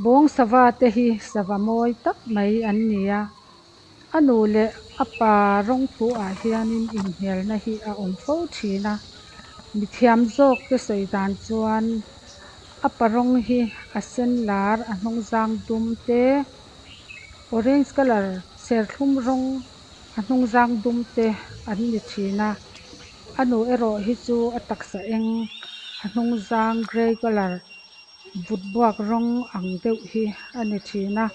Bawng sava te hi sava mawi tak mai an ni a a nu leh a pa rawng thu ah hianin inhnialna hi a awm fo thin a mithiam zawk te sawi dan chuan a pa rawng hi a sen lar a hnung zang dum te orange colour serthlum rawng a hnung zang dum te an ni thin a a nu erawh hi chu a taksa eng a hnung zang grey colour vut buak rawng ang deuh hi a ni thin a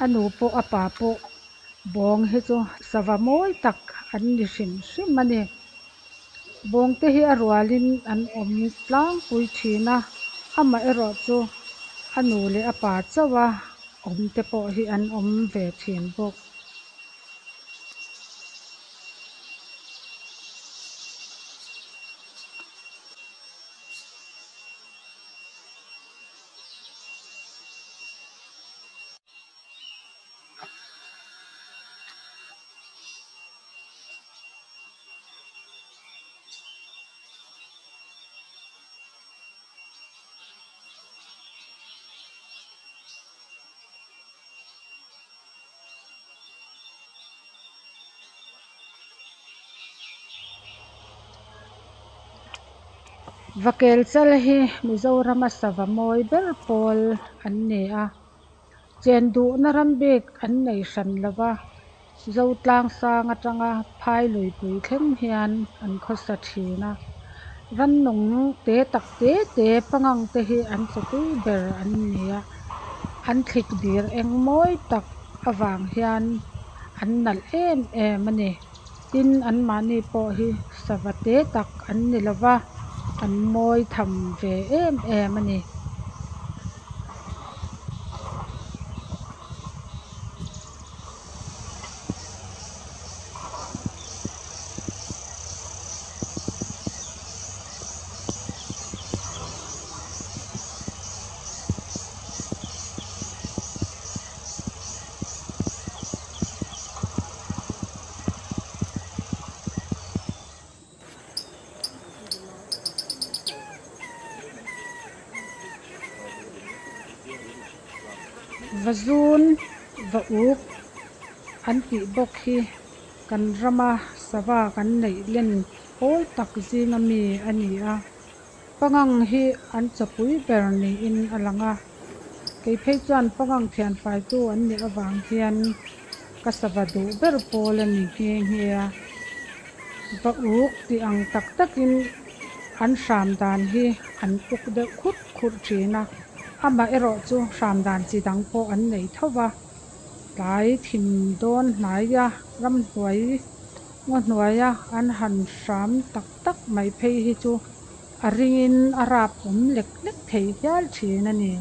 a nu pawh a pa pawh bawng hi chu sava mawi tak an ni hrim hrim a ni bawng te hi a rualin an awm tlangpui thin a amaherawh chu a nu leh a pa chauh a awm te pawh hi an awm ve thin bawk. Vakel chal hi Mizorama sava mawi ber pawl an ni a chen duhna ram bik an nei hran lo va Zotlang sang atanga phai luipui thleng hian an khawsa thin a rannung te tak te te pangang te hi an chaw tui ber an ni a an thlik dir eng mawi tak avang hian an nalh em em a ni tin an mahni pawh hi sava te tak an ni lo va an mawi tham ve em em a ni. Vazun va uk an tih bawk hi kan rama sava kan neih len pawl tak zinga mi a ni a pangang hi an chawpui ber niin a lang a kei phei chuan pangang thian fai tu an nih avang hian ka sava duh ber pawl a ni nghe nghe a va uk tih ang tak takin an hram dan hi an uk deuh khurh khurh thin a amaherawh chu hram dan chi dang pawh an nei tho va tlai thim dawn hnai a ramhnuai ngaw hnuaia an han hram tak tak mai phei hi chu a ringin a rap awm lek lek thei hial thin a ni.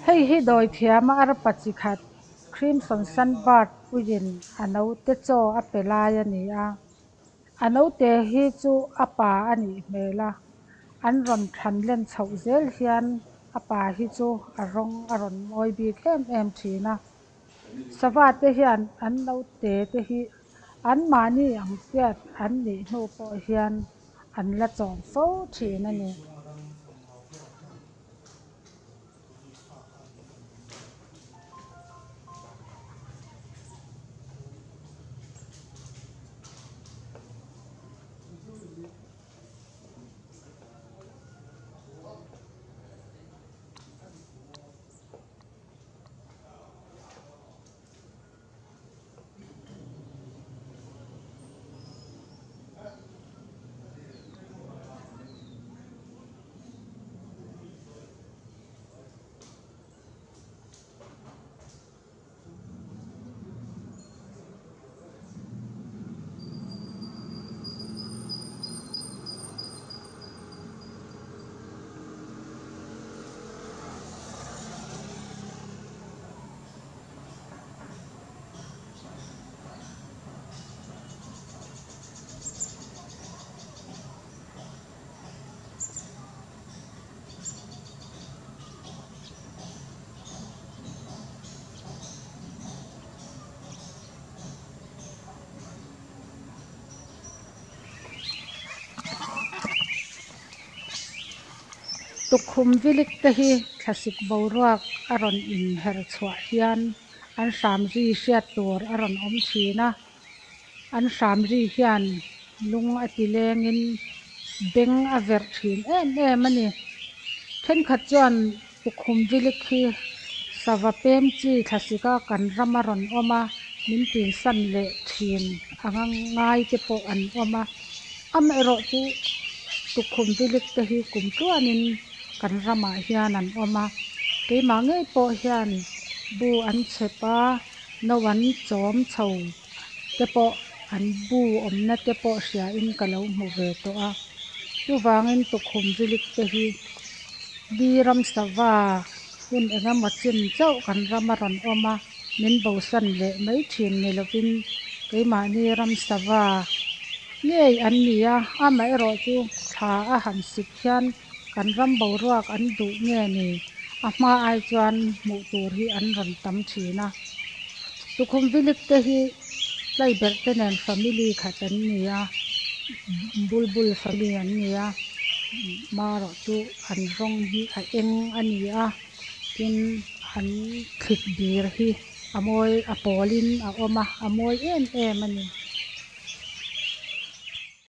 Hei hi dawithiam a arpa chi khat crimson sunbird puiin a naute chaw a pe lai a ni a a naute hi chu a pa a nih hmel a an rawn than len chhoh zel hian a pa hi chu a rawng a rawn mawi bik em em thin a sava te hian an naute te hi an mahni ang chiat an nih hnu pawh hian an la chawm fo thin a ni. Tukkhum vilik te hi thlasik boruak a rawn inher chhuah hian an hram ri hriat tur a rawn awm thin a an hram ri hian lung a ti lengin beng a verh thin em em a ni thenkhat chuan tukkhum vilik hi sava pem chi thlasik a kan ram a rawn awm a min tinsan leh thin anga ngai te pawh an awm a amaherawh chu tukkhum vilik te hi kum tluanin kan ramah hian an awm a keimah ngei pawh hian bu an chhep a no an chawm chho te pawh an bu awmna te pawh hria in ka lo hmu ve tawh a chuvangin tukkhum vilik te hi li ram sava hun engemaw chin chauh kan ram a rawn awm a min bosan leh mai thin ni lovin keimahni ram sava ngei an ni a amaherawh chu thla a han sik hian kan ram boruak an duh nge ni a hma ai chuan hmuh tur hi an rawn tam thin a tukhum vilik te hi tlaiberh te nen family khat an ni a bulbul family an ni a marawh chu an rawng hi a eng a ni a tin an thlit dir hi a mawi a pawl in a awm a a mawi em em a ni.